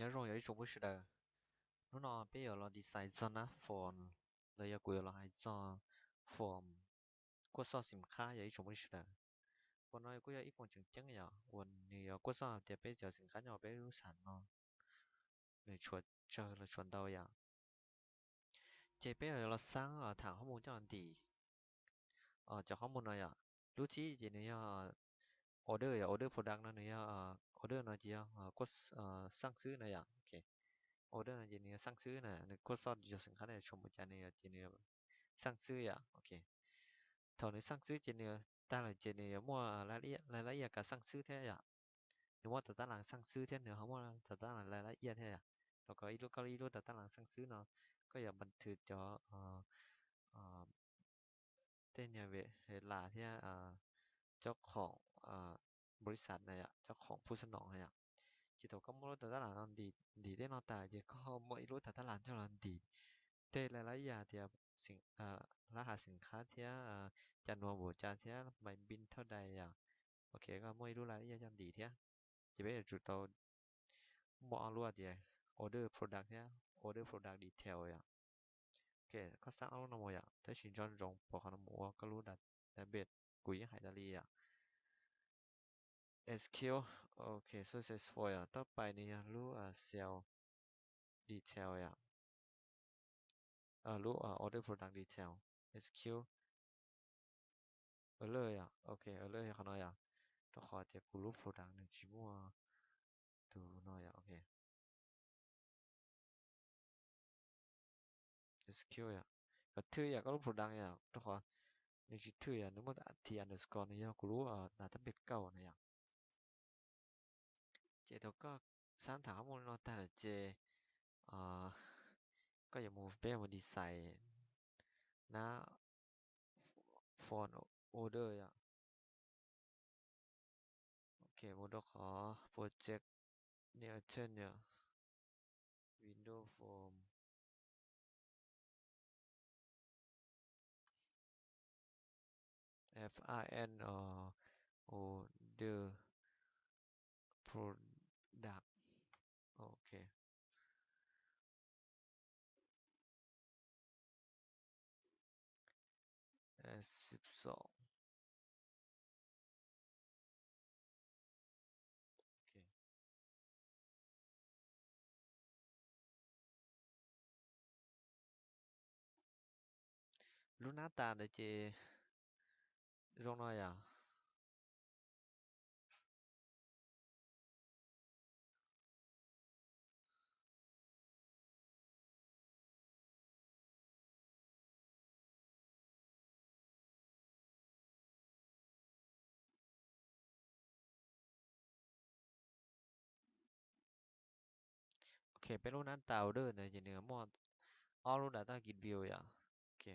Nyob zoo yog ib tsoom phooj ywg sawv daws, hnub no peb yuav los design zog nab form, los yog kuv yuav los hais txog form kuaj xoj xim khab yog ib tsoom phooj ywg sawv daws. Ua no kuj yog ib koom tseem ceeb yom, uas nws yuav kuaj xoj hais tias peb cov xim khab nyob peb lub sam no nws tshuav tsawg los tshuav ntau yom. Ces peb yuav los xaab tham qhov mus coj los ntim cov qhov mus no yom. Lub thib ces nws yog order yom, order product no nws yog order no ces yog kuaj xaj xwb na yom. Order no ces nws yog xaj xwb na, nws kuaj xoj cov xim khab no tshuav mus cas nws ces nws xaj xwb yom. Thaum nws xaj xwb ces nws tag lawm ces nws yuav muaj laj laj iaj kav xaj xwb thiab yom. Nws muaj tas tab las xaj xwb thiab nws ho muaj tas tab las laj laj iaj thiab yom. Rau qhov ib lub koj ib lub tas tab las xaj xwb no koj yuav npaj thwv cov tej nyuag ve las thiab cov khoom npau li xav na yom, cov khoom phu xab noom na yom. Ces thaum koj muaj lub tas tab las no ntim, ntim tej no tas ces koj muaj ib lub tas tab las coj los ntim tej laj laj iaj tias lab has xim khab thiab cas nuav npaum cas thiab npais npin thawj dais yom. Ok, koj muaj ib lub laj laj iaj coj ntim thiab. Ces peb yuav tsum tau muaj ob lub tias order product thiab order product detail yom. Ok, koj xaab ob lub no mus yom, tab sis nco ntsoov pom qhov no mus ua koj lub database, kuv yeej hais tas li yom. Execute, ok, successful yom, tab pais nws yog lub sales detail yom, lub order product detail, execute alert yom, ok, alert yog qhov no yom, rau qhov tias kuv lub product nws tsis muaj tus no yom, ok. Execute yom, yog thwj yom, koj lub product yom, rau qhov nws tsis thwj yom, nws muaj T underscore nws yog kuv lub database kaum na yom. Ces thaum koj xaab tham qhov muaj li no tag lawm ces koj yuav mus, peb yuav mus design nab form order yom. Ok, mus rau qhov project new item yom, window form. F I N order product. Ok. Sib xom. Lub nab tas ntawd ces zoo no yom. Ok, peb lub nab tas order ntawd ces nws muaj ob lub data grid view yom. Ok,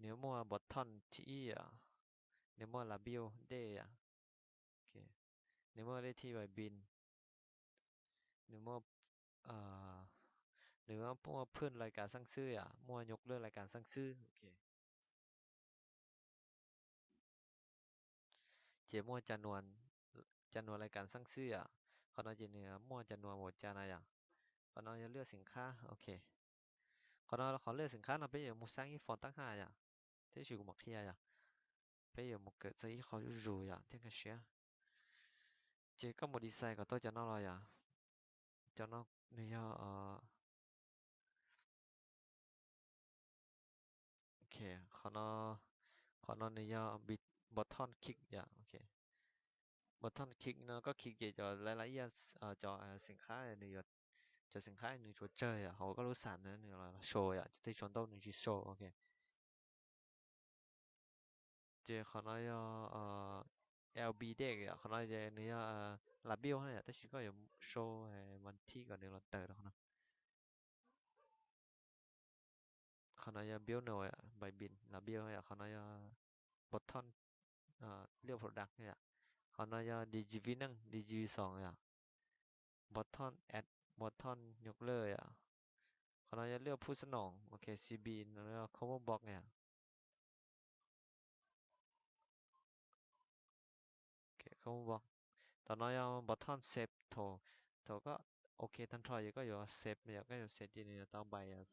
nws muaj button thib ib yom, nws muaj lab view dej yom, nws muaj lej thij npais npin, nws muaj, nws muaj phwj laj kas xaab xwb yom, muaj nyuj laj kas xaab xwb. Ok. Ces muaj cas nuav laj kas xaab xwb yom. Qhov no ces nws muaj cas nuav npaum cas na yom. Qhov no yog lwaj xim khab, ok. Qhov no qhov lwaj xim khab no peb yuav mus xaab ib form tab haj yom, tab sis kuv mam qhia yom. Peb yuav mus kawm txog ib qho zuj zus yom thiab nkag siab. Ces koj mus design kom tau cov no los yom. Cov no nws yog, ok, qhov no, qhov no nws yog button click yom, ok. Button click no koj click ces cov laj laj iaj, cov xim khab nws yuav, cov xim khab nws tsuas tsawg yom, hauv koj lub xam na nws los show yom, cov twg tsuas ntau nws tsis show, ok. Ces qhov no yog L B dej yom, qhov no ces nws yog lab view yom, tab sis koj yuav show mas thib kom nws los tawm rau qhov no. Qhov no yog build no yom, npais npin lab view yom, qhov no yog button lwaj product yom, qhov no yog D G V neej, D G V xoom yom, button add, button nyuj laj yom, qhov no yog lwaj phwj xab noom, ok, C B no yog combo box yom. Tom no yog button shape, thaum, thaum koj ok tag nrho ces koj yuav save yom, koj yuav save ces nws yuav tau npais,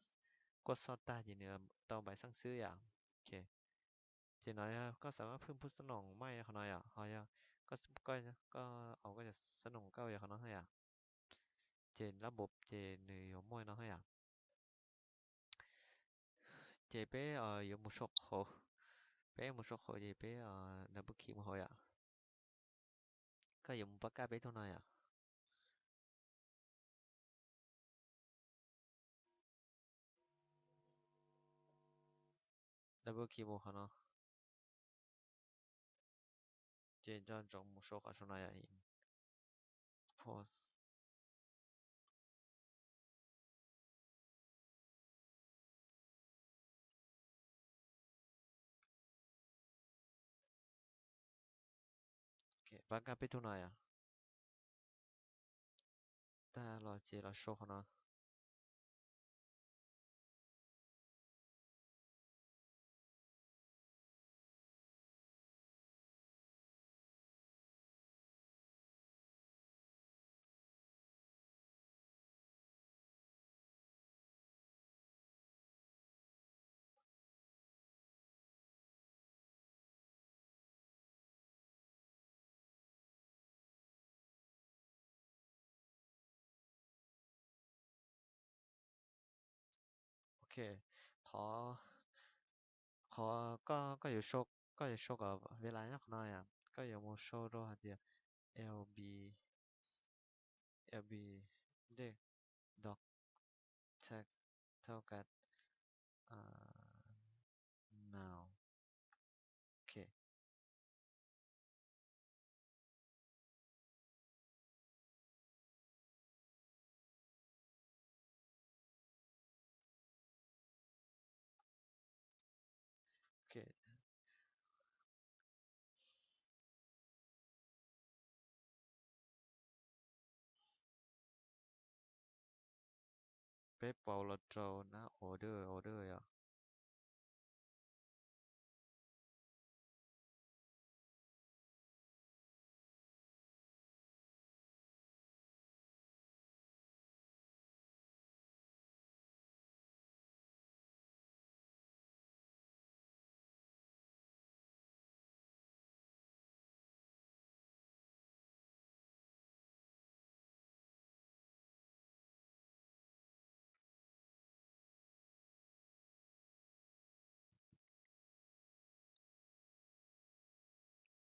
kuaj xoj tag ces nws tau npais xeeb xwb yom. Ok, ces no yog koj xav maj phwj phwj xab noom maj qhov no yom, ho yog koj, koj, koj, koj xab noom koj yog qhov no yom. Ces lab npum ces nws yuav muaj no yom. Ces peb yuav mus sau qhauv, peb mus sau qhauv ces peb double click mus hauv yom. Koj yuav mus pab kaj peb tug no yom. Double click mus qhov no. Ces nco ntsoov mus sau qhov saum no yom, import. Ok, pab kaj peb tug no yom. Tag los ces los sau qhov no. Ok, qhov, qhov koj, koj yuav sau, koj yuav sau kom vela nyob qhov no yom, koj yuav mus sau rau hais tias lb, lb dej dog tag thauj kas now. Ok. Ok. Peb pauv los rau nab order, order yom.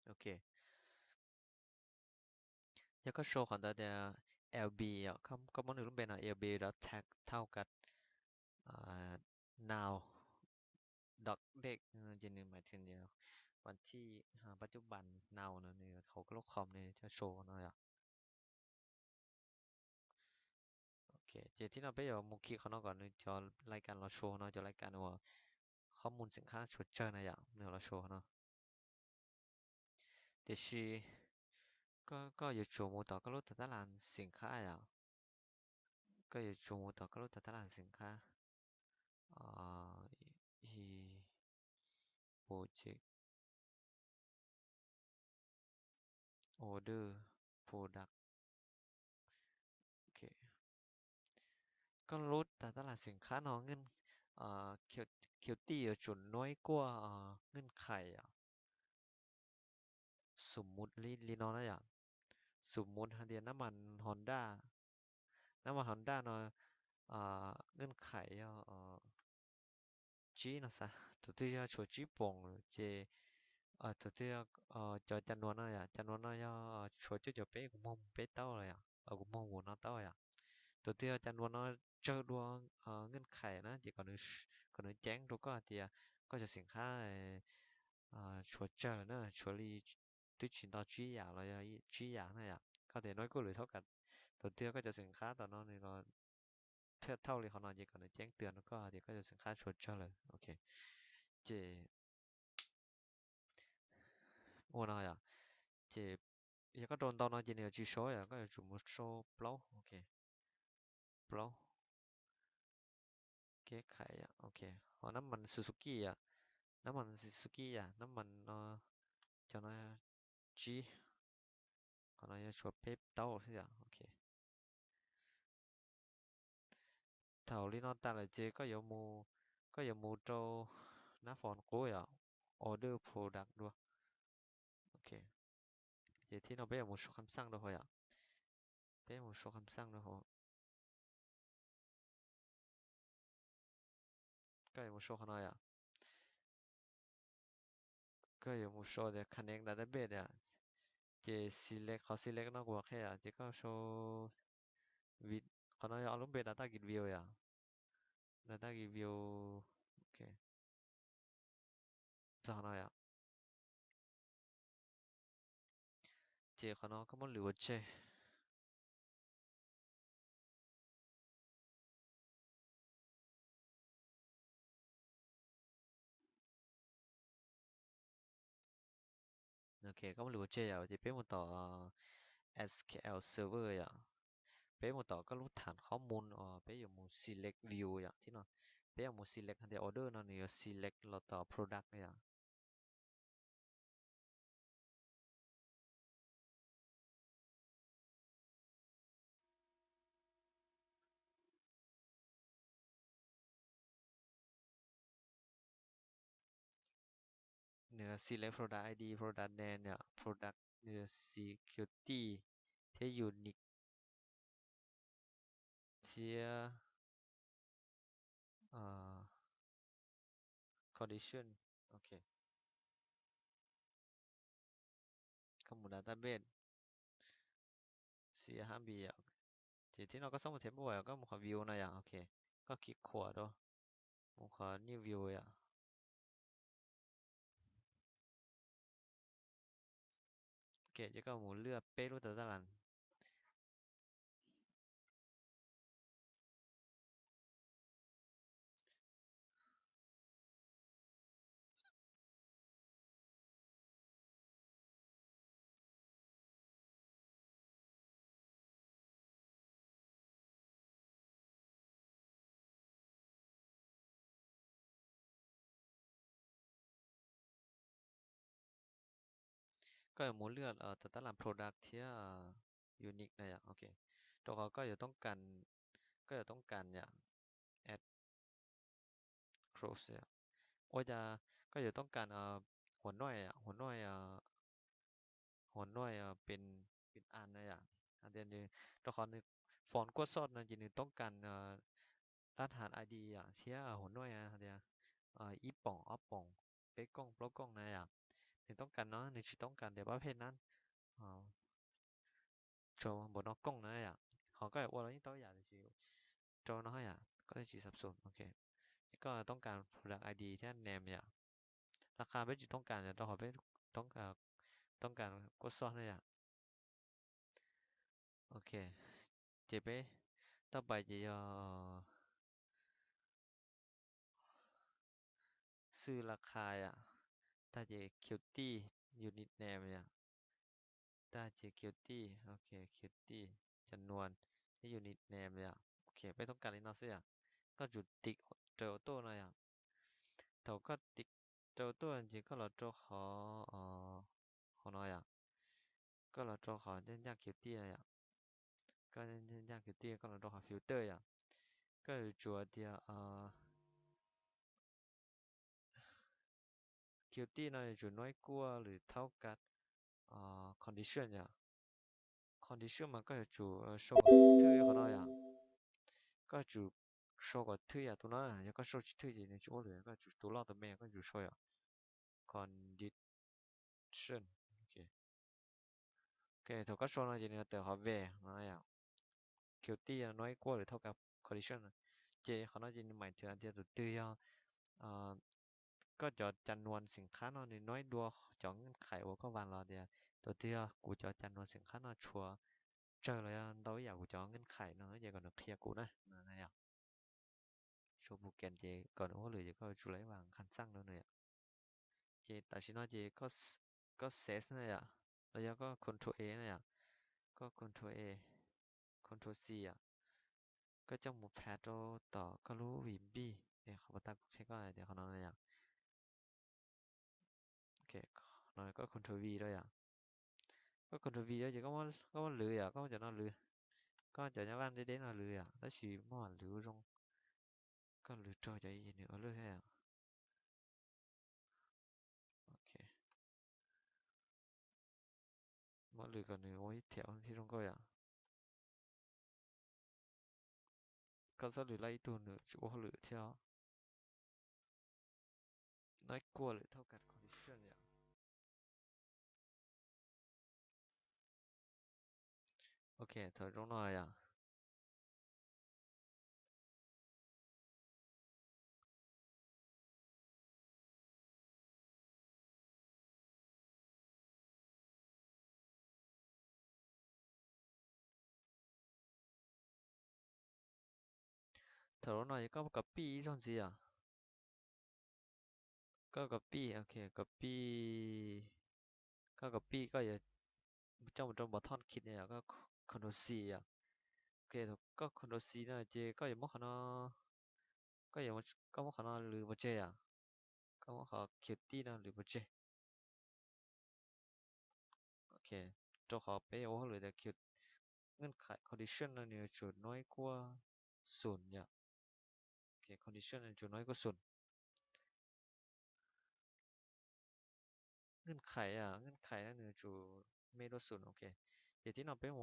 Ok. Yog koj sau qhov ntawd tias lb yom, koj muab nws lub npe no lb dog tag thauj kas now dog date ces nws hmais thim tias vas thij pab cub npas now no nws hauv koj lub com nws coj sau no yom. Ok, ces thib no peb yuav mus khi qhov no kom nws cov lais kas los sau no, cov lais kas uas qhov mus xim khab tshuav tsawg na yom, nws los sau no. Tiam sis koj yuav tsum mus tom koj lub tas tab las xim khab yom. Koj yuav tsum mus tom koj lub tas tab las xim khab. Project order product. Koj lub tas tab las xim khab no, khiav tij yuav tsum nuaib kuaj nqij khais yom. Xum mus li no na yom. Xum mus hais tias nab mas Honda, nab mas Honda no nqij khais yog tsib no xav, tus twg yog tshuav tsib poom ces tus twg, cov cas nuas no yom, cas nuas no yog tshuav cuaj caum peb, kuv muag peb tauj los yom, kuv muag mus no tauj yom. Tus twg yog cas nuas no tsawg dua nqij khais na ces kom nws ceeb rau koj hais tias koj cov xim khab tshuav tsawg lawm na, tshuav li twb tsis nto tsib yam los yog tsib yam na yom. Koj tias nuaib kuaj lwm thauj kas, tus twg koj cov xim khab tom no nws los thauj li qhov no ces kom nws ceeb twg rau koj hais tias koj cov xim khab tshuav tsawg lawm. Ok, ces ua no yom. Ces yog koj rau ntau no ces nws yuav tsis sau yom, koj yuav tsum mus sau plaub. Ok, plaub. Kev khais yom, ok. Ho nab mas Suzuki yom, nab mas Suzuki yom, nab mas no, cov no tsib, qhov no yog tshuav peb tauj xwb yom, ok. Thaum li no tas lawm ces koj yuav mus, koj yuav mus rau nab fo qub yom, order product dua. Ok, ces thib no peb yuav mus sau kham xaj rau hauv yom. Peb mus sau kham xaj rau hauv. Koj yuav mus sau qhov no yom. Koj yuav mus sau tias connect database yom. Ces select, qhov select no kuv qhia yom, ces koj sau, qhov no yog lub npe data git view yom. Data git view, ok. Txog qhov no yom. Ces qhov no koj muab lwv ua tseg. Ok, koj muab lwv ua tseg yom, ces peb mus tom S Q L Server yom. Peb mus tom koj lub thaam qhob mus uas peb yuav mus select view yom, thib no. Peb yuav mus select hais tias order no nws yuav select los tom product yom. Nws select product I D, product name yom, product, nws security thiab unique thiab condition. Ok, koj mus database, xi hab npi yom. Ces thib no koj xob mus table yom, koj mus qhov view no yom. Ok, koj kis khuam rau, mus qhov new view yom. Ok, ces koj mus lwaj peb lub tas tab las. Koj yuav mus lwaj tas tab las product thiab unique na yom. Ok, rau qhov koj yuav toob kas, koj yuav toob kas yom, add close yom. Ua cas koj yuav toob kas hua nuaj, hua nuaj, hua nuaj pes, pes as na yom. Hais tias nws, rau qhov nws form kuaj xoj no ces nws toob kas dab has I D yom, thiab hua nuaj hais tias ib poom, ob poom, peb kooj, plaub kooj na yom. Nws toob kas no, nws tsis toob kas tias pab phej nab rau npaum no kooj na yom. Ho koj yuav ua los yeej tau ib yam, tiam sis rau no yom, koj tsis xab xum. Ok, ces koj toob kas product I D thiab name yom. Laj qha peb tsis toob kas yom, rau qhov peb toob kas kuaj xoj na yom. Ok, ces peb tau pais ces yog xwb laj qha yom, tag ces Q T, unique name yom, tag ces Q T, ok, Q T, cov nuam thiab unique name yom. Ok, peb toob kas li no xwb yom. Koj tsum tiv raws auto no yom. Thaum koj tiv raws auto ces koj los rau qhov, qhov no yom. Koj los rau qhov ncaj ncaj Q T no yom. Koj ncaj ncaj Q T, koj los rau qhov filter yom. Koj yuav tsum tias Q T no yuav tsum nuaib kuaj lwm thaub kas condition yom. Condition mas koj yuav tsum sau kom thwj qhov no yom. Koj yuav tsum sau kom thwj yom, tus no yog koj sau tsis thwj ces nws tsis ua lwm, koj yuav tsum tus loj tus me koj yuav tsum sau yom. Condition. Ok, thaum koj sau no ces nws tawm qhov ve no yom. Q T no ib kuaj lwm thaub kas condition. Ces qhov no ces nws maim thwm tias tus twg yog koj cov cas nuam xim khab no nws nuaib dua cov nkeej khais uas koj vas los tias tus twg yog kuv cov cas nuam xim khab no tshuav tsawg los yog ntau ib yam kuv cov nkeej khais no ces kom nws qhia kuv na. Sau program ces kom nws ua lwm ces koj yuav tsum lawv ib vas kham xaj rau nws yom. Ces tam sim no ces koj save na yom, los yog koj control A na yom, koj control A, control C yom, koj coj mus paste rau tom koj lub vim npij, qhov pas tag kuv qhia koj tias qhov no na yom. Ok, no koj control V rau yom. Koj control V rau ces koj muab lwv yom, koj muab cov no lwv. Koj cov nyab vaj deb deb no lwv yom, tab sis muab lwv ua zoo. Koj lwm rau cov nws ua lwj thiab yom. Ok. Muab lwm kom nws ua ib thiab thiaj zoo nkauj yom. Koj txhob lwm laj ib tug nws tsis ua hauj lwm thiab. Noj ib kuaj lwm thauj kas condition yom. Ok, thaum zoo no yom. Thaum no yog koj copy ib zaug ntxiv yom. Koj copy, ok, copy. Koj copy koj yuav coj mus rau button kit ne yom, koj control C yom. Ok, koj control C no ces koj yuav muab qhov no, koj yuav, koj muab qhov no lwm pov tseg yom. Koj muab qhov Qt no lwm pov tseg. Ok, rau qhov peb ua hauj lwm tias nws khais condition no nws yuav tsum noj ib kuaj xum yom. Ok, condition no yuav tsum noj ib kuaj xum. Nws khais, nws khais no nws yuav tsum me dua xum. Ok, ces tib no peb,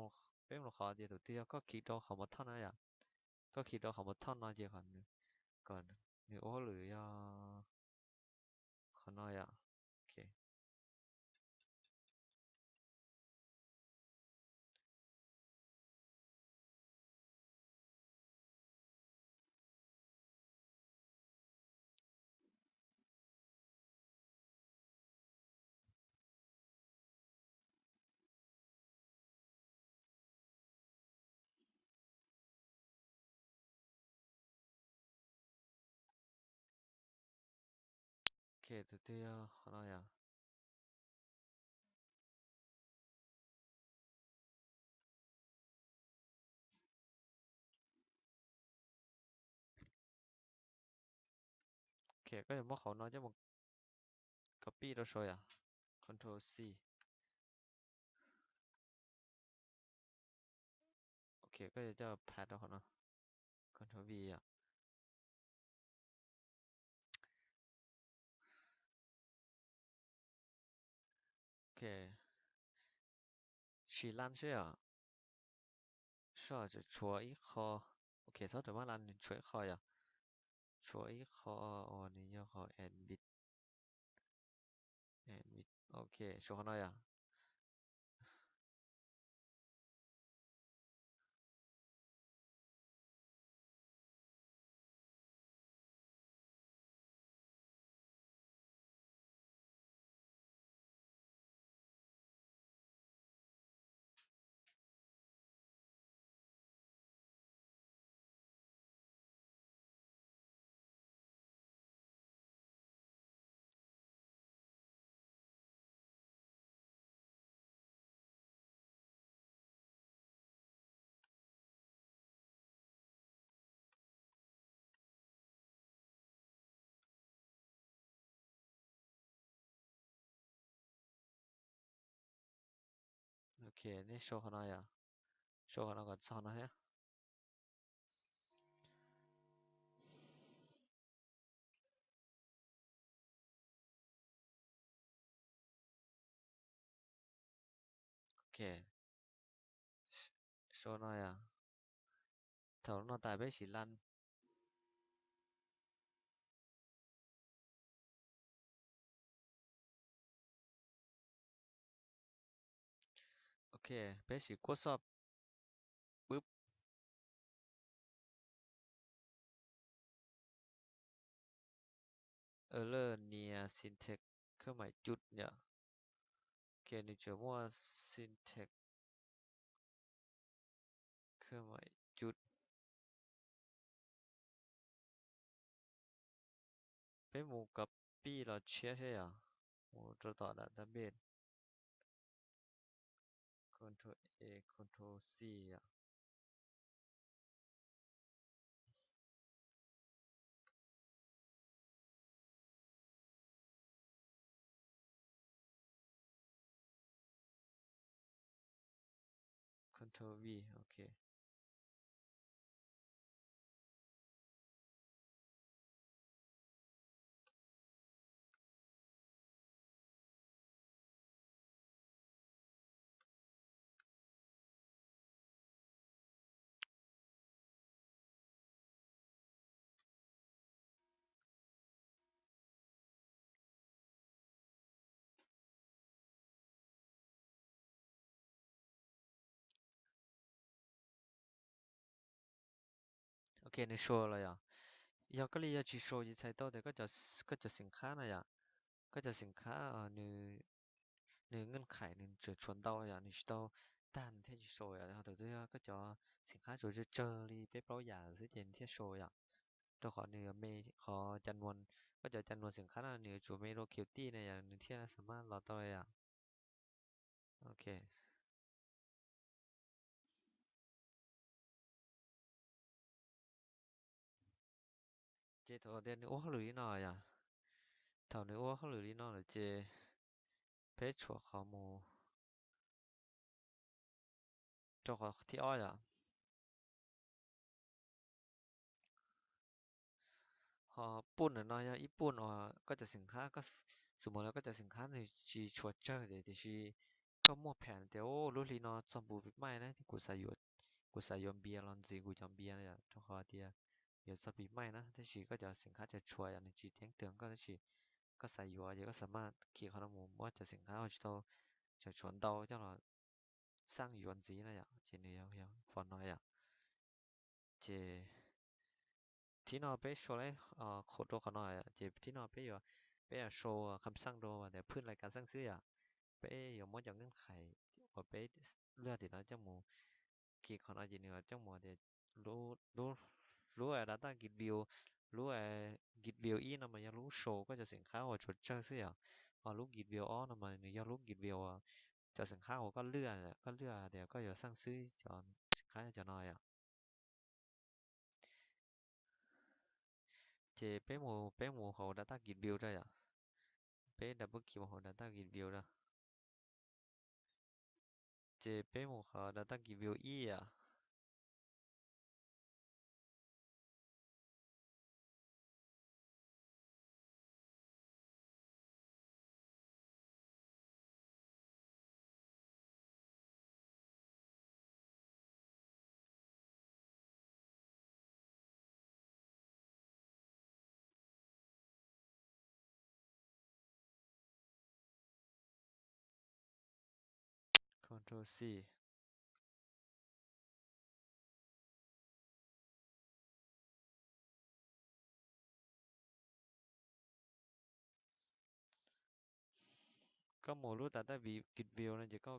peb mus qhov tias tus twg yog koj click rau qhov button no yom. Koj click rau qhov button no ces kom nws ua hauj lwm yog qhov no yom. Ok. Ok, tus twg yog qhov no yom. Ok, koj yuav muab qhov no coj mus copy rau saud yom. Control C. Ok, koj yuav coj paste rau qhov no. Control V yom. Ok. Sim lan seb yom. Soj tshuav ib qho. Ok, txhob rawm maj lan, nws tshuav ib qho yom. Tshuav ib qho uas nws yog qhov edit. Edit. Ok, tshuav qhov no yom. Ok, nej sau qhov no yom. Sau qhov no kom txog no thiab. Ok. Sau no yom. Thaum no tas peb sim lan. Ok, peb sim kuaj xoj pwb. Lawv nias syntax khab mais cub yom. Ok, nws tsuas muaj syntax khab mais cub. Peb mus copy los tshiab seb yom. Mus rau tom database. Control A, Control C yom. Control V, ok. ke nws sau los yom. Yog koj li yog tsis sau ces txhais tau tias koj cov xim khab no yom, koj cov xim khab nws, nws nkeej khaim nws tseem tshuav ntau yom, nws tsis tau tag nws thiaj tsis sau yom. Ho thaum twg koj cov xim khab tsuas tsawg tsawg li peb plaub yam xwb ces nws thiaj sau yom. Rau qhov nws yuav me qhov, koj cov cam nuas xim khab no nws yuav tsum me dua kiu tij na yom, nws thiaj xa maj los tau yom. Ok. Ces thaum tias nws ua hauj lwm li no yom, thaum nws ua hauj lwm li no lawm ces peb tshuav qhov mus rau qhov thib ob yom. Ho pun ntawm no yog ib pun uas koj cov xim khab, xws mus los koj cov xim khab nws tsis tshuav tsawg tiam sis koj muaj phem tias lub hli no txog npu maij na, kuv xav yuav npias los ntxiv kuv cov npias no yom, rau qhov tias yuav txog pis maij na, tab sis koj cov xim khab tseem tshuav yom, nws tsis teeb twg koj tab sis koj xav yuav ces koj xa maj khi qhov no mus muab cov xim khab uas tsis tau, tseem tshuav ntau coj los xaj yuav ntxiv na yom, ces nws yog qhov no yom. Ces thib no peb sau lab qhov rau qhov no yom, ces thib no peb yuav, peb yuav sau kham xaj rau tias phwj lais kas xaj xwb yom. Peb yuav muab cov nkeej khaim uas peb lwaj tim no coj mus khi qhov no ces nws coj mus tias lub data git view, lub git view ib no mas yog lub sau koj cov xim khab uas tshuav tsawg xwb yom. Ho lub git view ob no mas nws yog lub git view cov xim khab uas koj lwaj, koj lwaj tias koj yuav xaj xwb cov xim khab cov no yom. Ces peb mus, peb mus hauv data git view rau yom. Peb double click mus hauv data git view rau. Ces peb mus qhov data git view ib yom. Control C. Koj mus lub data git view no ces koj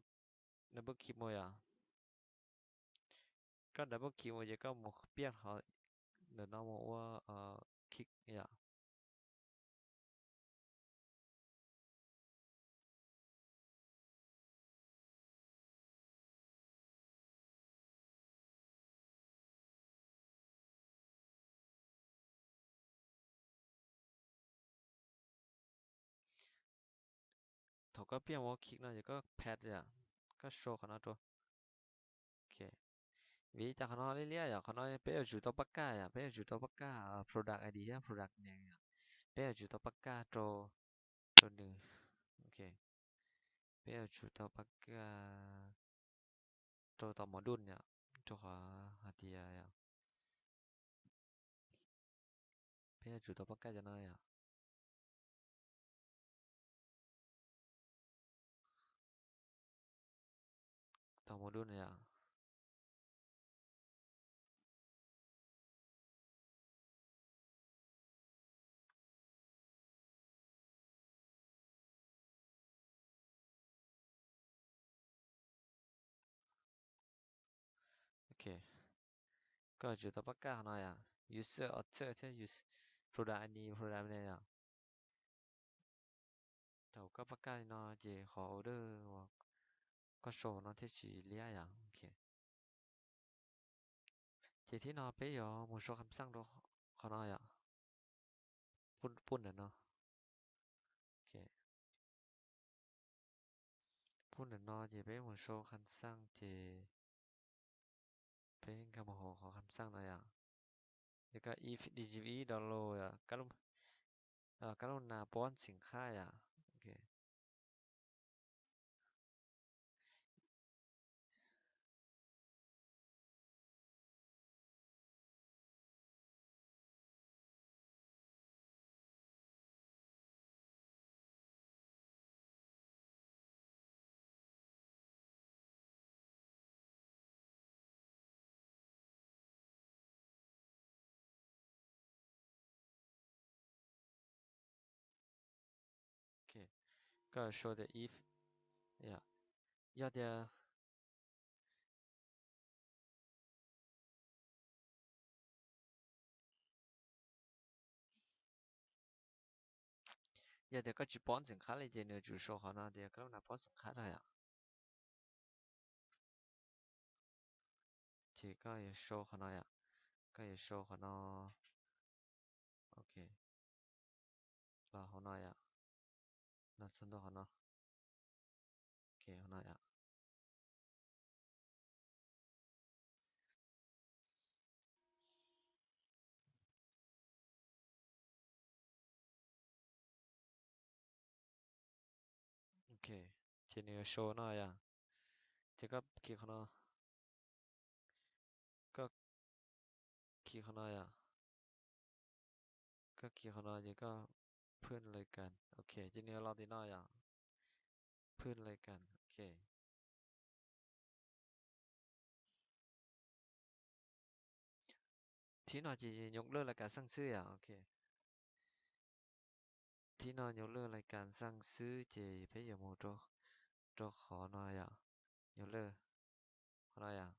double click mus yom. Koj double click mus ces koj mus piaj qhov ntawm no mus ua click yom. Thaum koj piaj ua click no ces koj paste yom, koj sau qhov no rau. Ok, vim li cas qhov no liab liab yom, qhov no peb yuav tsum tau pab kaj yom, peb yuav tsum tau pab kaj product I D thiab product name yom, peb yuav tsum tau pab kaj rau, rau nws. Ok, peb yuav tsum tau pab kaj rau tom module yom, rau qhov hais tias yom, peb yuav tsum tau pab kaj cov no yom. Tom module no yom. Ok, koj yuav tsum tau pab kaj qhov no yom, user author thiab product I D, product name yom. Thaum koj pab kaj li no ces qhov order uas koj sau no thiaj tsis liab yom. Ok, ces thib no peb yuav mus sau kham xaj rau qhov no yom, pub ntawm no. Ok, pub ntawm no ces peb mus sau kham xaj ces peb nkag mus hauv qhov kham xaj no yom. Ces koj if digv download yom, kab lub nas pov xim khab yom. Ok, Koj sau tias if, yog tias Yog tias koj tsis pom xeem qhab li ces nws yuav tsum sau qhov no tias koj lub nav pom xeem qhab rau yom. Ces koj yuav sau qhov no yom. Koj yuav sau qhov no. Ok. Los hauv no yom. Los txog ntua qhov no. Ok, hauv no yom. Ok, ces nws yuav show no yom. Ces koj khi qhov no, koj khi qhov no yom. Koj khi qhov no ces koj phwj lais kas. Ok, ces nws yuav los tim no yom. Phwj lais kas. Ok. Thib no ces nyuv lwj lais kas xeej xwb yom. Ok. Thib no nyuv lwj lais kas xeej xwb ces peb yuav mus rau qhov no yom. Nyuv lwj, qhov no yom.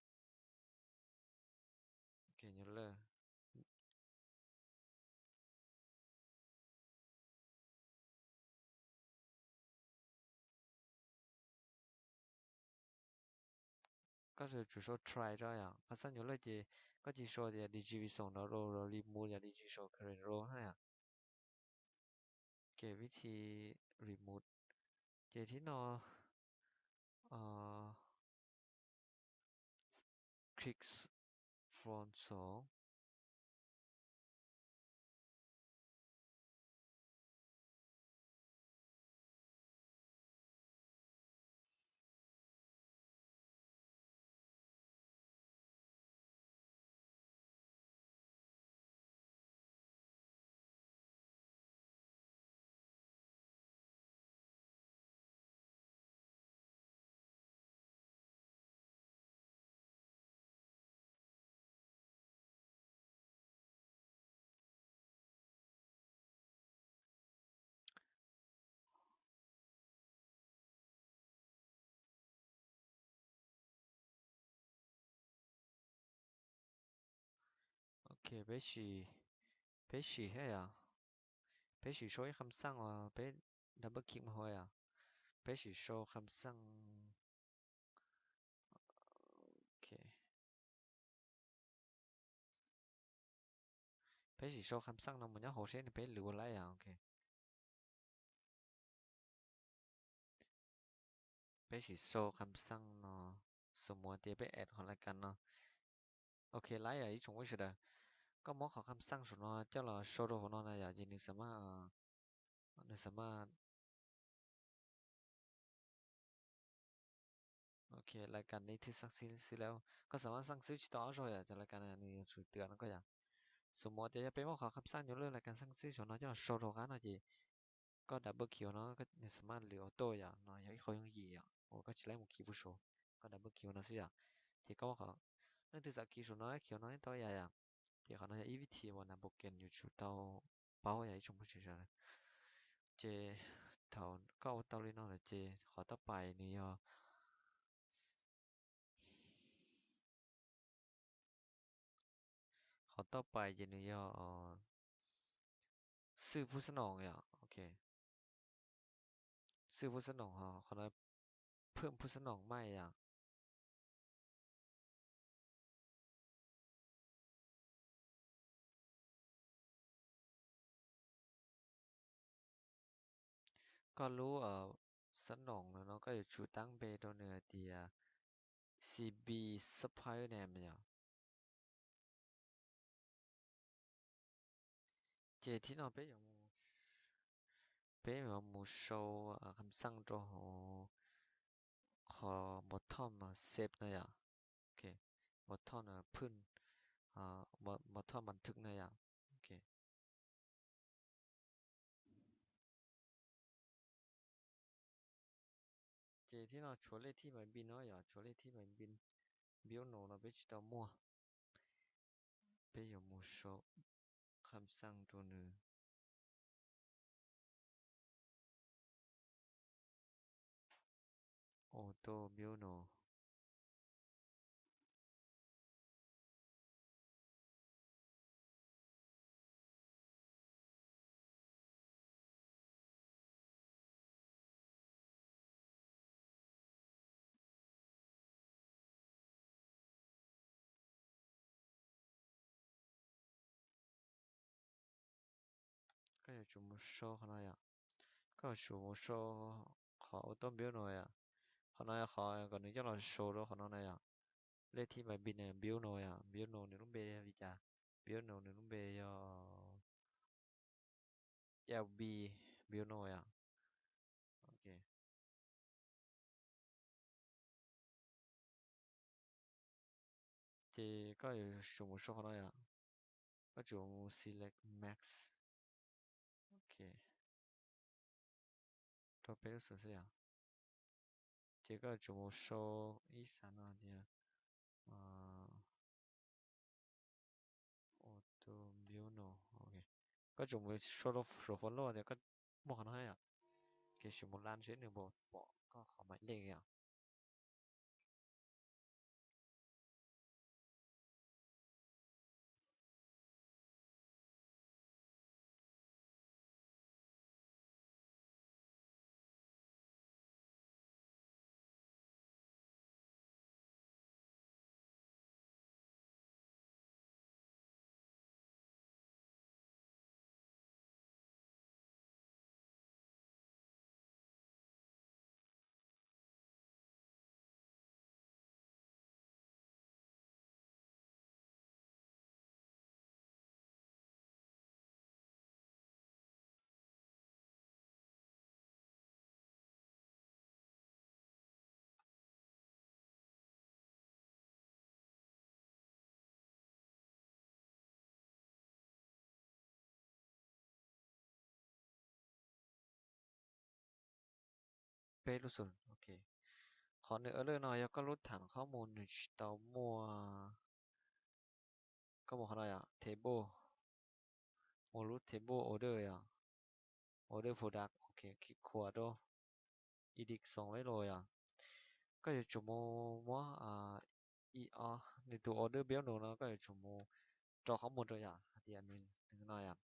Ok, nyuv lwj. Koj yuav tsum sau try rau yom. Qhov xeej nyuv lwj ces koj cia sau tias digital view no rau, remove yom, digital current rau na yom. Ces vib thi remove. Ces thib no click from source. Ok, peb sim, peb sim thiab yom. Peb sim sau ib kham xaj uas peb double click mus hauv yom. Peb sim sau kham xaj. Ok. Peb sim sau kham xaj no mus nyob hauv seb nws peb lwv ua laib yom. Ok. Peb sim sau kham xaj no, xws mus tias peb add qhov lais kas no. Ok, laib yom ib tsoom phooj ywg sawv daws. Koj muab qhov kham xaj saum no coj los sau rau hauv no na yom, ces nws xav maj, nws xav maj. Ok, lais kas nej thwj xaj xib xwb lawm. Koj xav maj xaj xwb tsis tau ob zaug yom, cov lais kas nws yuav tsum twv no koj yom. Xws mus tias yog peb muab qhov kham xaj nyuv lwj lais kas xeej xwb saum no coj los sau rau qab no ces koj double click no nws xav maj lwv auto yom, no yog ib qho yooj yim yom uas koj tsis laib mus khi puag saud, koj double click no xwb yom. Ces koj muab qhov, leej twg xav khi saum no khi no tau yom yom. Ces qhov no yog ib vib thi uas nav pos kes yuav tsum tau paub yom ib tsoom phooj ywg sawv daws. Ces thaum koj ua tau li no lawm ces qhov toj pais nws yog, qhov toj pais ces nws yog xwj pub xab noos yom. Ok, xwj pub xab noos ho qhov no phwj pub xab noos maj yom. Koj lub xab noos no koj yuav tsum tab npe rau nws hais tias C B Supplier Name yom. Ces thib no peb yuav, peb yuav mus sau kham xaj rau hauv qhov bottom save no yom. Ok, bottom phwj, bottom npam thwj no yom. Ok. Ces thib no tshuav lej thij maiv npis no yom, tshuav lej thij maiv npis, npis no no peb tsis tau muaj. Peb yuav mus sau kham xaj rau nws. Auto build node. Koj yuav tsum mus sau qhov no yom. Koj yuav tsum mus sau qhov auto build node yom. Qhov no yog qhov kom nws coj los sau rau qhov no na yom. Lej thib my bin build node yom. Build node nws lub npe li cas? Build node nws lub npe yog L B build node yom. Ok. Ces koj yuav tsum mus sau qhov no yom. Koj tsum mus select max. Ok. Rau peb lub xwm xwb yom. Ces koj yuav tsum mus sau ib xav no tias auto build node. Ok. Koj tsum mus sau rau saum folder tias koj muaj qhov no yom. Ces sim mus lan seb nws puas pom koj qhov my lej yom. Peb lub xwm, ok. Qhov nws order no yog koj lub tham qhob mus nws tsis tau muaj, koj mus qhov no yom, table, mus lub table order yom, order product, ok, kis khuas rau edit xoo lej los yom. Koj yuav tsum mus muab i o, nws tus order build node no koj yuav tsum mus rau qhov mus rau yom, hais tias nws no yom.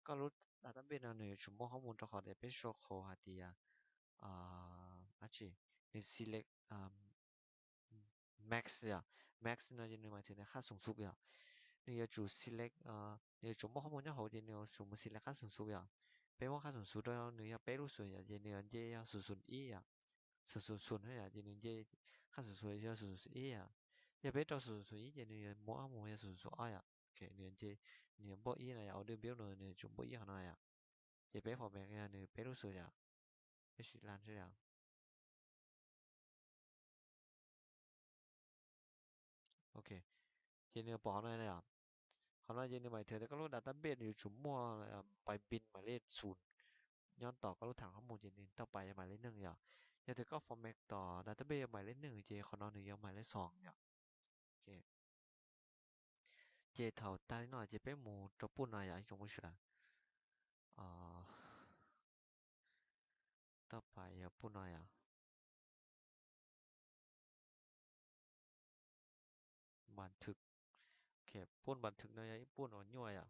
Koj lub database no nws yuav tsum muab qhov mus rau qhov tias peb sau qhov hais tias, dab tsi, nws select max yom. Max no ces nws mas tias nws qhab xoom xu yom. Nws yuav tsum select, nws yuav tsum muaj qhov mus nyob hauv ces nws yuav tsum mus select qhab xoom xu yom. Peb muab qhab xoom xu rau nws yog peb lub xwm yom, ces nws yuav nce yog xoom xoom ib yom. Xoom xoom xoom yom, ces nws nce qhab xoom xu yog xoom xoom ib yom. Yog peb rau xoom xoom ib ces nws yuav muab mus yog xoom xoom ob yom. Ok, nws yuav nce, nws yuav npauj ib no yom, order build node nws yuav tsum npauj ib qhov no yom. Ces peb format yog nws peb lub xwm yom. Peb sim lan seb yom. Ok, ces nws pom qhov no yom. Qhov no ces nws hais tias koj lub database nws yuav tsum muaj my bin mam li xum nyob tom koj lub tham qhob mus ces nws tau pais yog mam li neeg yom. Yog tias koj format tom database yog mam li neeg ces qhov no nws yuav mam li xoo yom. Ok, ces thaum tag li no ces peb mus rau pub no yom ib tsoom phooj ywg sawv daws. Tau pais yog pub no yom. Bản thực. Ok, pub bản thực no yog ib pub uas nyuaj yom.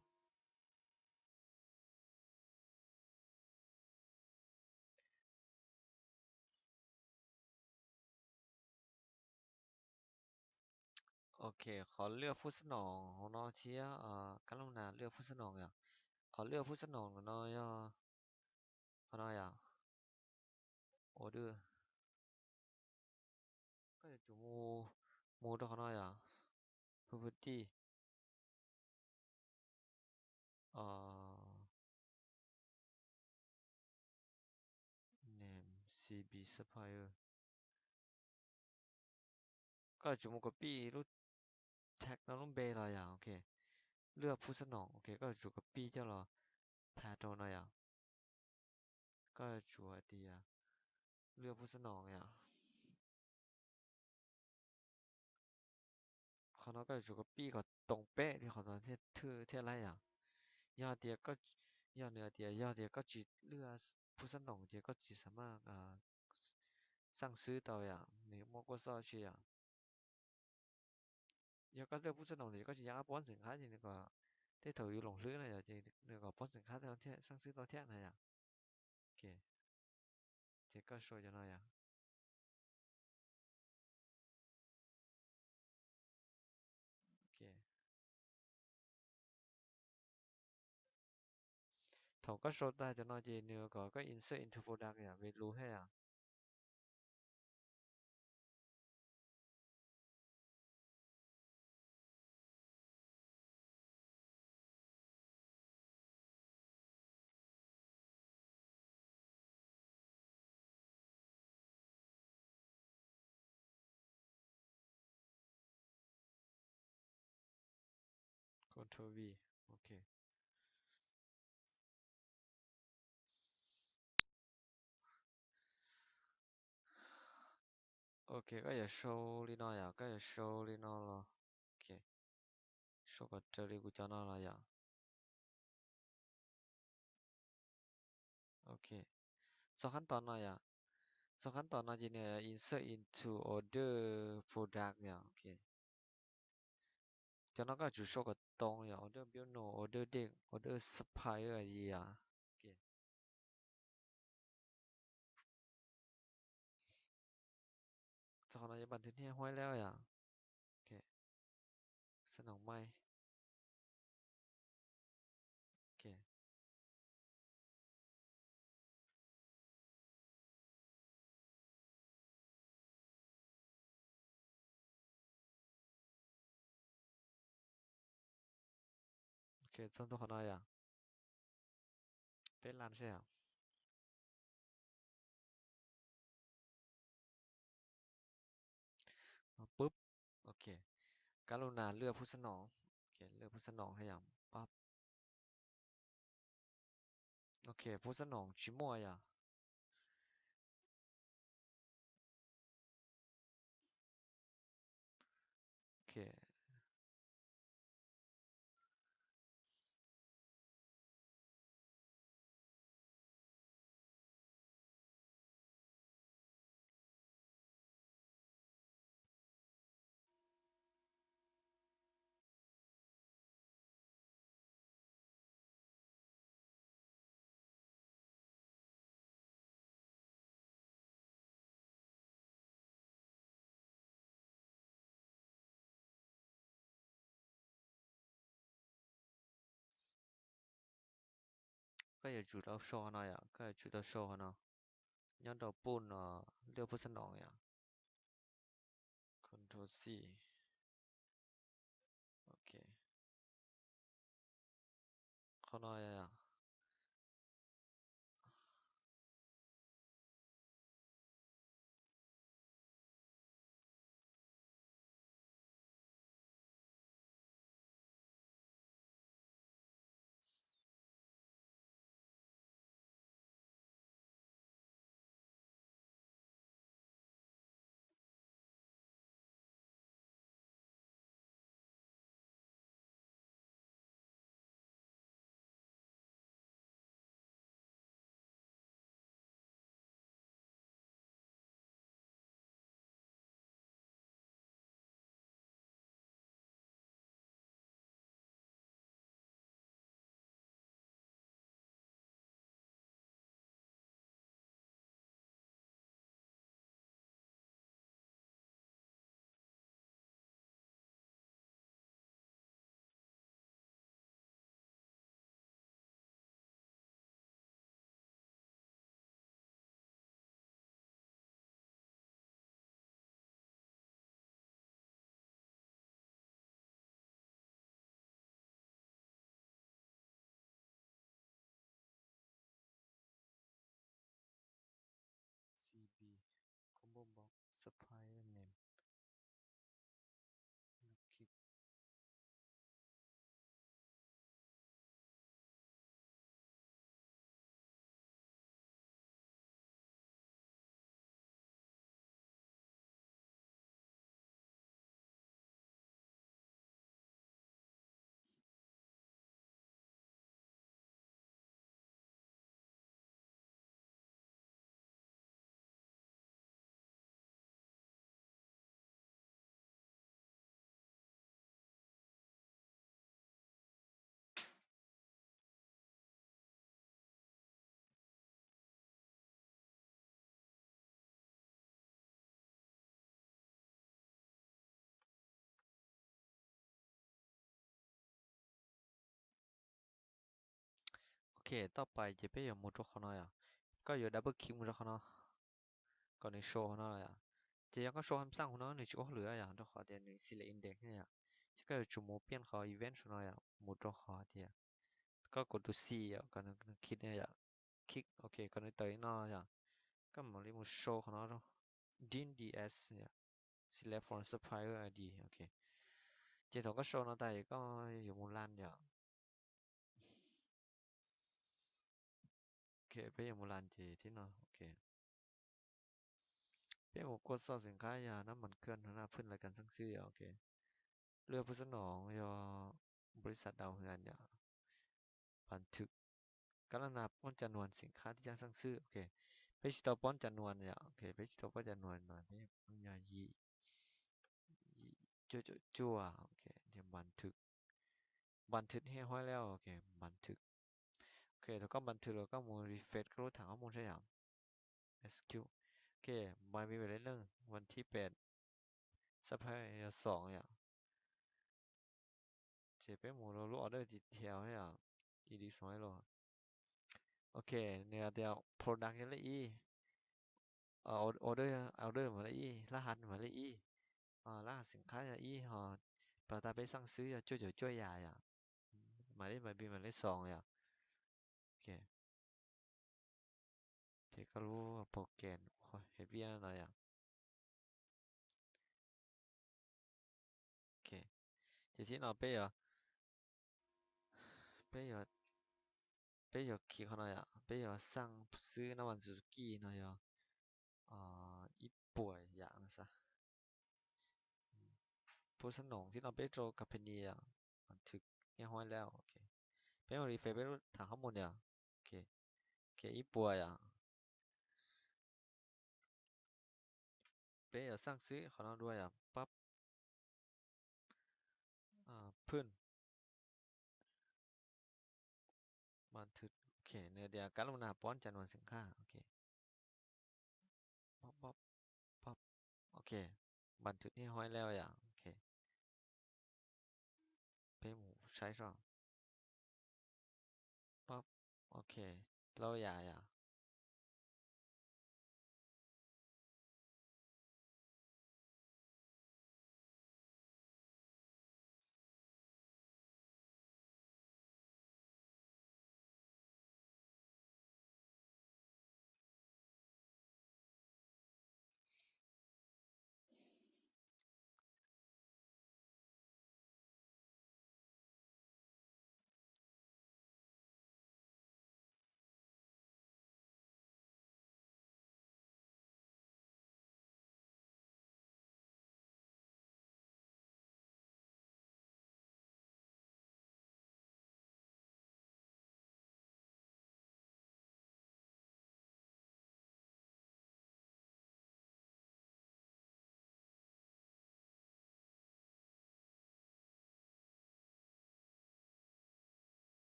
Ok, qhov lwaj phub xab noom hauv no thiab kab loj nas lwaj phub xab noom yom. Qhov lwaj phub xab noom no yog qhov no yom. Order. Koj yuav tsum mus, mus rau qhov no yom. Property. Name C B supplier. Koj yuav tsum mus copy lub tag no lub npe los yom, ok. Lwaj phub xab noom, ok, koj yuav tsum copy coj los pab rau no yom. Koj yuav tsum hais tias lwaj phub xab noom yom. Qhov no koj yuav tsum copy kom too peb li qhov no thiaj thwj thiaj laib yom. Yog tias koj, yog nws hais tias yog tias koj tsis lwaj phub xab noom ces koj tsis xav mas xaj xwb tau yom, nws muaj kuaj xoj tsi yom. Yog koj twb pub xab noos ces koj tsis nco qab pub xab noos qhab ces nws kom, tej thaum yus loos hlwb no yom ces nws kom pub xab noos qhab thiab, xaj xwb tau thiab na yom. Ok, ces koj sau cov no yom. Ok, thaum koj sau tag cov no ces nws kom koj insert into folder yom, value thiab yom. Control V. Ok, ok, koj yuav sau li no yom, koj yuav sau li no los, ok, sau kom raws li kuv cov no los yom. Ok, txoj khab tos no yom, txoj khab tos no ces nws insert into other product yom. Ok, cov no koj yuav tsum sau kom tau yom, order build node, order date, order supplier yom. Ok, txoj no yog npaj thwv niaj huaib lawm yom. Ok, xab noos mai. Ok, ok, txog ntua qhov no yom, peb lan seb yom. Pub, ok, kab lus nas lwaj pub xab noos, ok, lwaj pub xab noos thiab yom, pab. Ok, pub xab noos tsis muaj yom. Ok, koj yuav tsum tau sau qhov no yom, koj yuav tsum tau sau qhov no. Nyob rau pub no, lwaj pub xab noos yom. Control C. Ok, qhov no yom. Ok, toj pais ces peb yuav mus rau qhov no yom. Koj yuav double click mus rau qhov no, kom nws show qhov no yom. Ces yog koj show hab xaj hauv no nws tsis ua hauj lwm yom, rau qhov tias nws select index yom. Ces koj yuav tsum mus piaj qhov event saum no yom, mus rau qhov tias koj kom tus C yom, kom nws click yom, click, ok, kom nws tawm li no yom. Koj mam li mus show qhov no rau, dim D S yom, select from supplier I D, ok. Ces thaum koj show no tas koj yuav mus lan yom. Ok, peb yuav mus lan ces thib no, ok. Peb mus kua xoj xim khab yog nab mas kawj no na, phwj lais kas xaj xwb yom, ok. Lwaj phuj xab noom yog npaum li xav dau hwv yom. Npas thwm, kab laj nas pob cas nuas xim khab tib caj xaj xwb, ok. Peb tsis tau pob cas nuas yom, ok, peb tsis tau pob cas nuas mas peb yog yim, yim cuaj caum cuaj, ok, npas thwm, npas thwm hiaj huaib lawm, ok, npas thwm. Ok, thaum koj npas thwm lawm koj mus refresh koj lub tham koj mus saib yom. Execute. Ok, npas vim lej leej vas thib pem, xab phab yog xoom yom. Ces peb mus rau lub order detail yom, id xoom los. Ok, nws hais tias product yog lej ib, order, order mas lej ib, lab has mas lej ib, lab has xim khab yog ib ho, pas tas peb xaj xwb yog cuaj caum cuaj yam yom. Mas lej mas bi mas lej xoom yom. Ok, ces koj lub program ua heavy no yom. Ok, ces thib no peb yuav, peb yuav, peb yuav khi qhov no yom, peb yuav xaj xwb nab mas Suzuki no yog ib puas yam no xav. Phuj xab noom thib no peb rau company yom, thwm hiaj huaib lawm, ok. Peb mus refresh peb lub tham koj mus yom, ok, ib puas yom. Peb yuav xaj xwb qhov no dua yom, pab phwj, npas thwm, ok, nws tias kab laj nas pob cas nuas xim khab, ok. Pab, pab, pab, ok, npas thwm hiaj huaib lawm yom, ok. Peb mus saib seb. Pab, ok, plaub yam yom.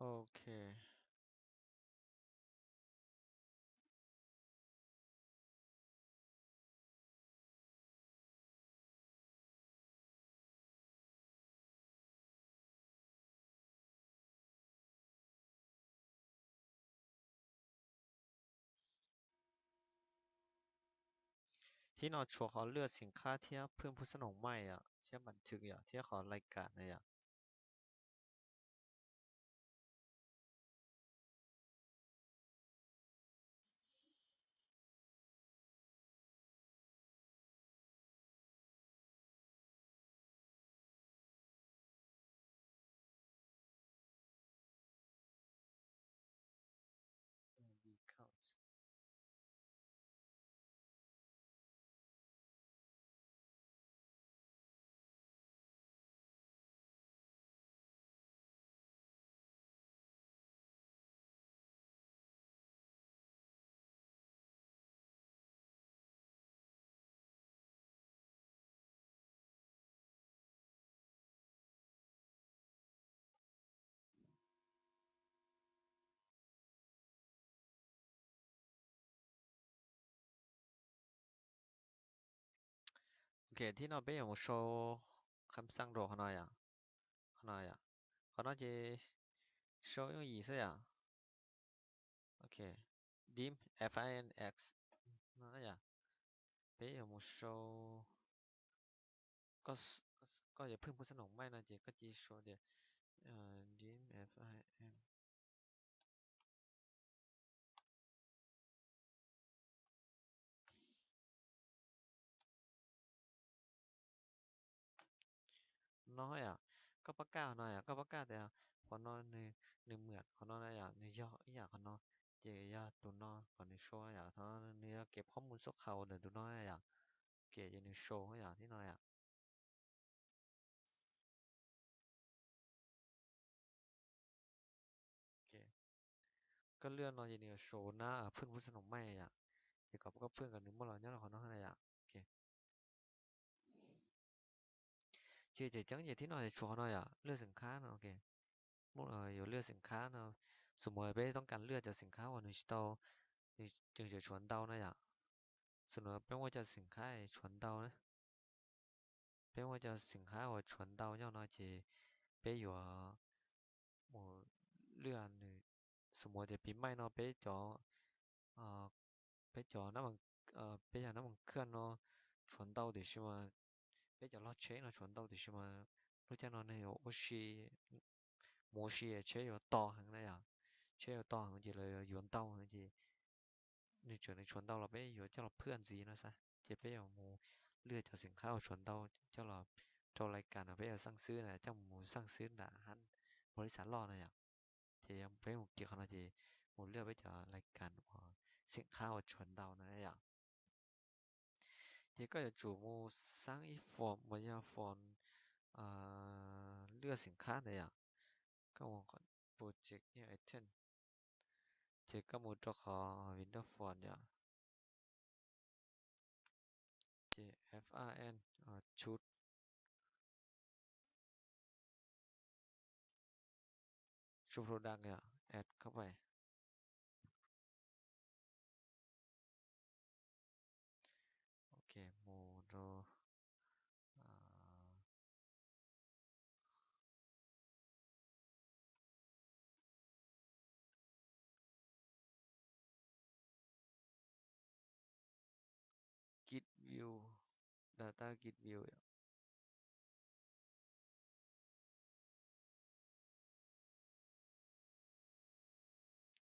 Ok. Thib no tshuav qhov lwaj xim khab thiab phwj phuj xab noom maij yom, thiab npas thwm yom, thiab qhov lais kas na yom. Ok, thib no peb yuav mus sau kham xaj rau qhov no yom. Qhov no yom. Qhov no ces sau yooj yim xwb yom. Ok, dim f i n x no yom. Peb yuav mus sau, koj yuav phwj pub xab noom maij no ces koj cia sau tias dim f i n no yom. Koj pab kaj no yom, koj pab kaj tias qhov no nws, nws mượn qhov no na yom, nws yog ib yam qhov no, ces yog tus no kom nws sau yom, nws yog kev qhob mus xub qhaus ntawm tus no na yom. Ces nws sau yom, thib no yom. Koj lwaj no ces nws yuav sau na, phwj pub xab noom maij yom. Ces kom koj phwj kom nws muaj los nyob rau qhov no na yom. Ces tseem ceeb ces thib no tshuav qhov no yom, lwaj xim khab no. Yuav lwaj xim khab no, xws li peb toob kas lwaj cov xim khab uas nws tsis tau, nws tseem tshuav ntau na yom. Xws li peb muaj cov xim khab tshuav ntau na, peb muaj cov xim khab uas tshuav ntau nyob no ces peb yuav mus lwaj nws. Xws li tias pib maij no peb cov, peb cov, peb yog nab mas khaj no tshuav ntau tiam sis mas, peb cov log tsheb no tshuav ntau tiam sis mas lub caij no nws ua si, mus ua si tsheb yuav to heev na yom. Tsheb yuav to heev ces lawv yuav ntau heev ces nws tseem nws tshuav ntau los peb yuav coj los phwj ntxiv no xav, ces peb yuav mus lwaj cov xim khab uas tshuav ntau coj los rau lais kas no peb yuav xaj xwb na, coj mus xaj xwb nram hab npaus lis xav loj na yom. Ces peb mus kiag qhov no ces mus lwaj peb cov lais kas uas xim khab uas tshuav ntau na yom. Ces koj yuav tsum mus xaj ib form uas yog form lwaj xim khab na yom. Koj mus project new item, ces koj mus rau qhov window form yom. Ces f i n, choose, choose product yom, addเข้าไป. Ok, mus rau git view, data git view yom.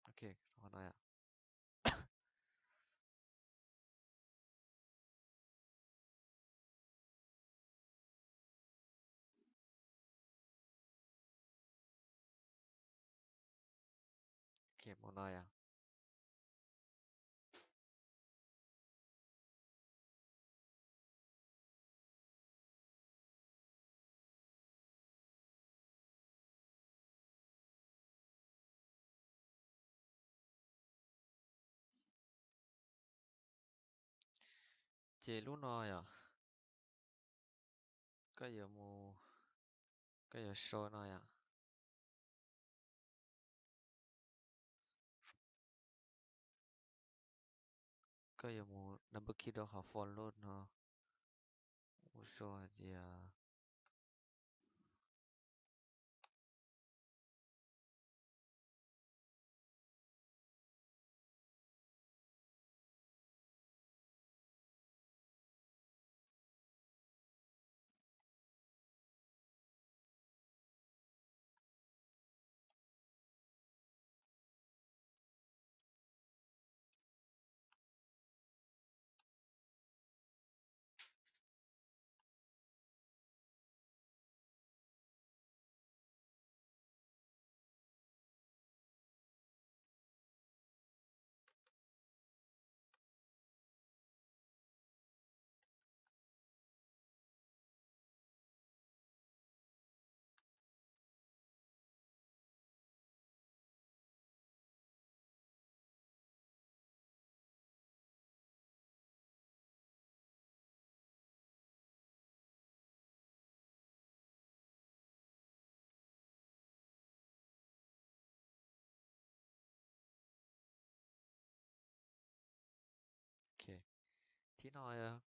Ok, qhov no yom. Ok, mus no yom. Ces lub no yom, koj yuav mus, koj yuav sau no yom. Koj yuav mus double click rau qhov form load no, mus sau hais tias Ok, thib no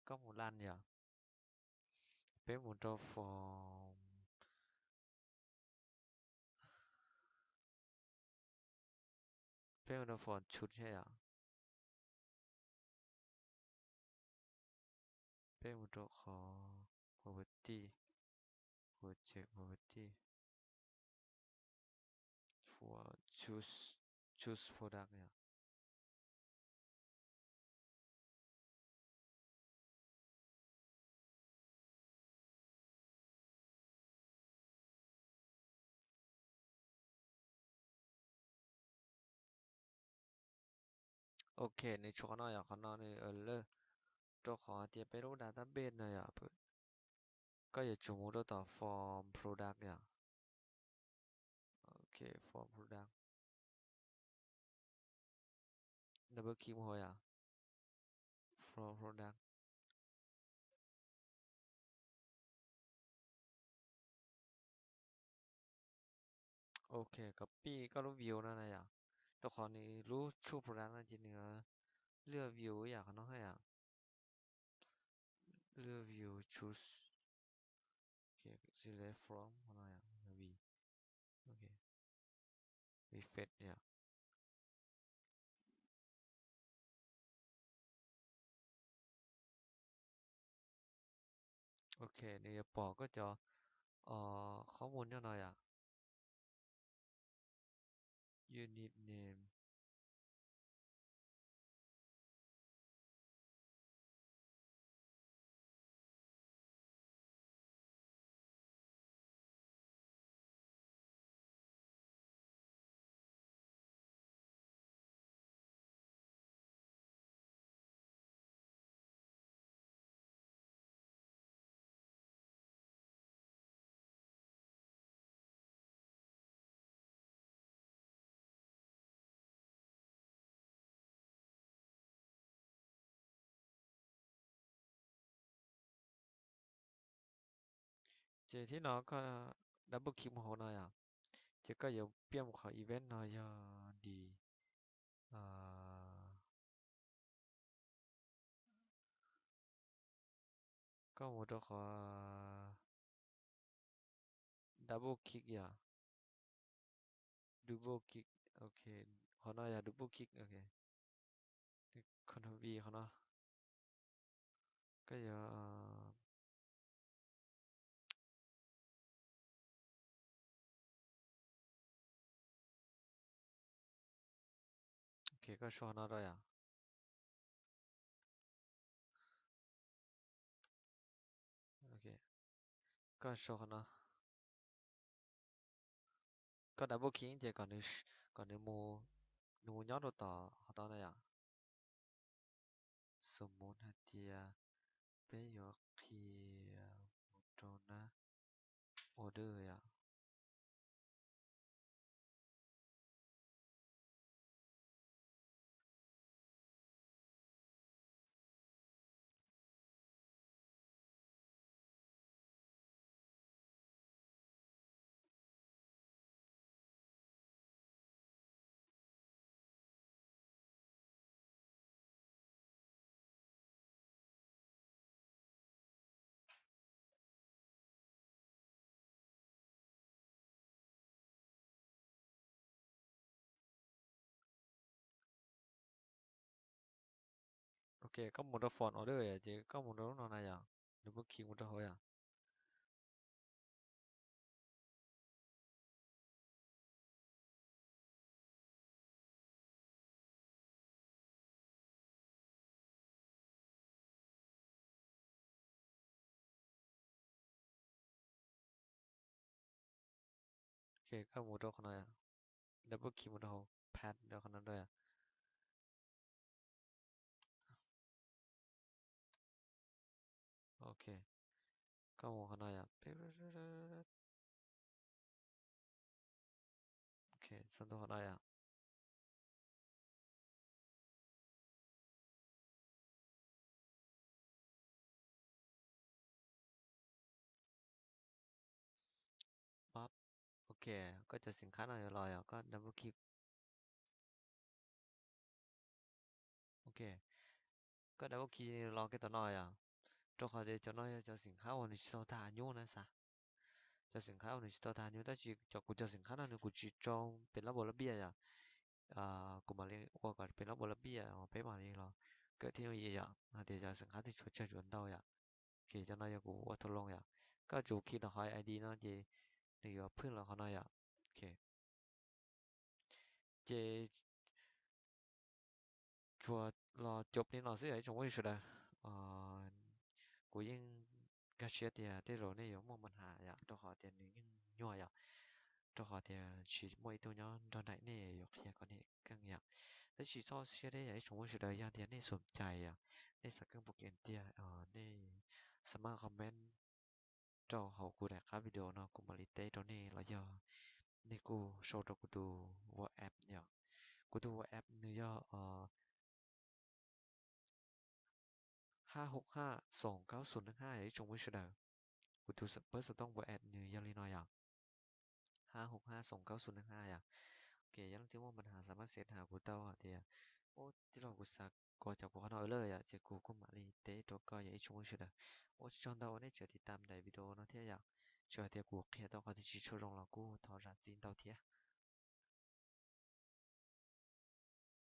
koj mus laj yom. Peb mus rau form, peb mus rau form choose thiab yom. Peb mus rau qhov property, project property, choose, choose product yom. Ok, nws tshuav qhov no yom, qhov no nws alert rau qhov hais tias peb lub database no yom, koj yuav tsum mus rau tom form product yom. Ok, form product. Double click mus hauv yom. Form product. Ok, copy koj lub view no na yom. Rau qhov nws lub choose product no ces nws lwaj view yam qhov no yom. Lwaj view choose. Ok, select from qhov no yom, view. Ok. Refresh yom. Ok, nws yuav pom koj cov qhov muag nyob no yom. Unit name. Ces thib no koj double click mus hauv no yom, ces koj yuav piaj mus qhov event no yog di, koj mus rau qhov double click yom, double click, ok, qhov no yog double click, ok, control V qhov no, koj yuav Ok, koj sau qhov no rau yom. Ok, koj sau qhov no. Koj double click ces kom nws, kom nws mus, nws mus nyob rau tom qhov tau na yom. Xws mus hais tias peb yuav qhia mus rau nab order yom. Ok, koj mus rau form order ces koj mus rau lub no na yom, double click mus rau hauv yom. Ok, koj mus rau qhov no, double click mus rau hauv path rau qhov no rau. Ok, koj mus qhov no yom. Ok, txog ntua qhov no yom. Pab, ok, koj cov xim khab no yuav los yom, koj double click. Ok, koj double click los kiag tom no yom. Rau qhov tias cov no yog cov xim khab uas nws tsis tau tag nyuj na xav. Cov xim khab uas nws tsis tau tag nyuj, tab sis cov kuv cov xim khab no nws kuv tsis tsoo pem lab npaum lab biaj yom. Kuv mam li ua kom pem lab npaum lab biaj peb mam li los kawm thiab yom. Hais tias cov xim khab twb tshuav tsawg tshuav ntau yom. Ok, cov no yog kuv ua tau loo yom. Koj tsum khi tau qhov I D no ces nws yuav phwj los qhov no yom. Ok, ces tsuas los cov li no xwb yom ib tsoom phooj ywg sawv daws. Kuv yeej nkag siab tias tej zaum nej yuav muaj npa nhas yom, rau qhov tias nws yeej nyuaj yom, rau qhov tias tsis muaj ib tug nyob nrog nraim nej yuav qhia kom nej keej yom. Tab sis txhob siab deb yom ib tsoom phooj ywg sawv daws, yog tias nej xom cai yom, nej xav keej puas kev tiag, nej xav maj comment rau hauv kuv daim qab video no kuv mam li teb rau nej, los yog nej kuj sau rau kuv tus WhatsApp yom. Kuv tus WhatsApp nws yog hab hoov haj xoom kaub xus neej haj yom ib tsoom phooj ywg sawv daws. Kuv tus pab xov tooj WhatsApp nws yog li no yom, hab hoov haj xoom kaub xus neej haj yom. Ok, yog leej twg muaj npa nhas xav maj xev has kuv tau hais tias, ub tij laug kuv xav kov cov kuv qhov no lawm yom, ces kuv kuj mam li teb rau koj yom ib tsoom phooj ywg sawv daws. Ua tsaug ntau uas nej tseem tiv tam daim video no thiab yom. Txawm hais tias kuv qhia tau qhov twg tsis tshua zoo los kuj thov zam txim ntau thiab.